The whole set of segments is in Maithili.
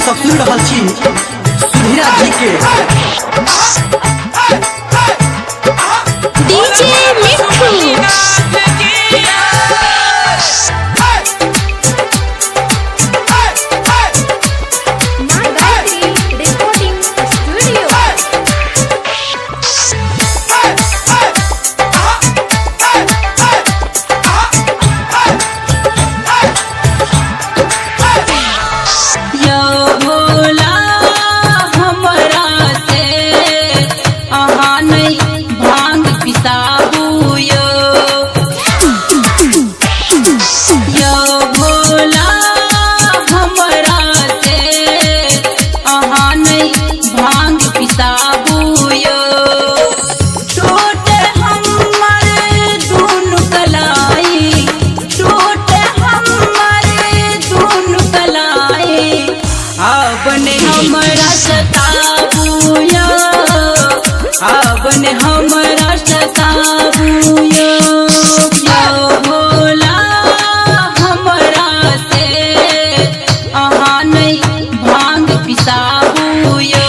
सब सुन रहल छी सुधीरा जी के। डीजे मिठू रिकॉर्डिंग स्टूडियो। यो भोला हमरा से अहाँ नहीं भांग पिसाबू यो। यो भोला हमरा से अहाँ नहीं भांग पिसाबू यो। टूट हमर दुनु कलाई, टूट हमर दुनु कलाई, आपन हमरा सताबू यो, आपन हमरा सताबू यो। यो भोला हमरा से अहाँ नहीं भांग पिसाबू यो।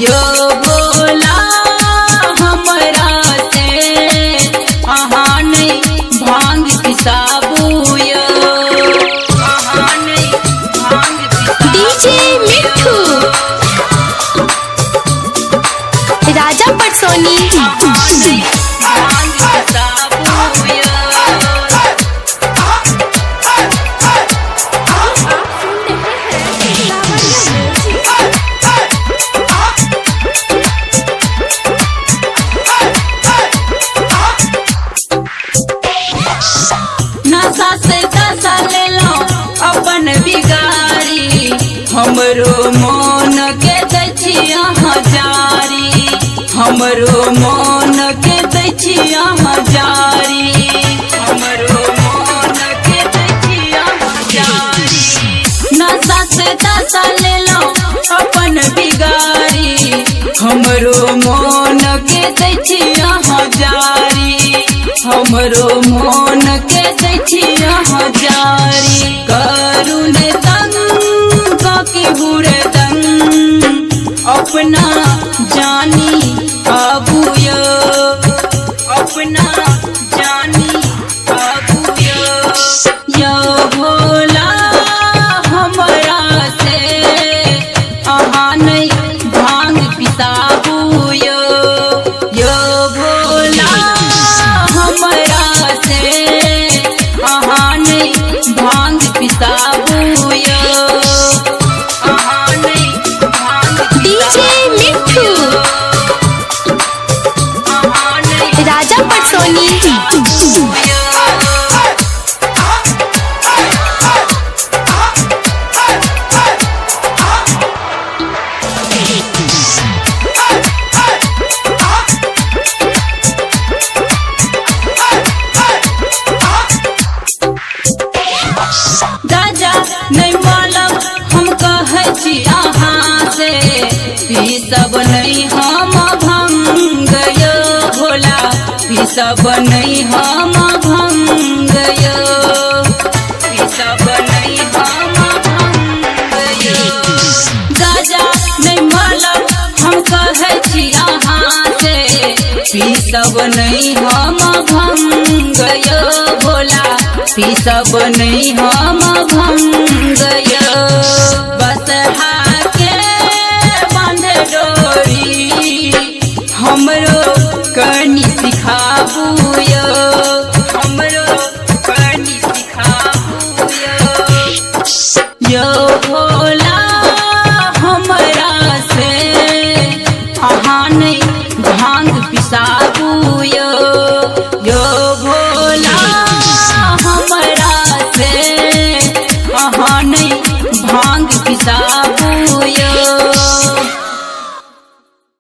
यो भोला हमरा से अहाँ नहीं भांग पिसाबू यो, अहाँ नहीं भांग पिसाबू। डीजे मिठू राजा पटसोनी। अहाँ नहीं भांग पिसाबू यो। आप सुन रहे हैं सावरिया म्यूजिक। नशा से दशा लेलो अपन बिगारी, हमरो मोन के दै छी अहाँ जारी, हमरो मोन के दै छी अहाँ जारी, हमरो मोन के दै छी अहाँ जारी। नशा से दशा लेलो अपन बिगारी, हमरो मोन के दै छी अहाँ जारी, हमरो मोन के दै छी अहाँ जारी। करुण तंग काकी बुरे तंग अपना जानी आबू यो, अपना जानी आबू यो। यो भोला हमरा से अहाँ नहीं भांग पिसाबू यो। यो भोला हमरा से अहाँ नहीं भांग पिसाबू यो, अहाँ नहीं भांग डीजे मिठू अहाँ नहीं राजा पटसोनी। यो। राजा नहीं मालब हम कहै छी अहाँ से, पीसब नहीं हम भंग यो भोला, पीसब नहीं हम भंग यो, पीसब नहीं हम भंग यो। राजा नहीं मालब हम कहै छी अहाँ से, पीसब नहीं हम भंग यो भोला, पीसब नहीं हम भंग यो। बस हाके बांध डोरी हमरो कनी सिखाबू यो, हमरो कनी सिखाबू यो। यो भोला।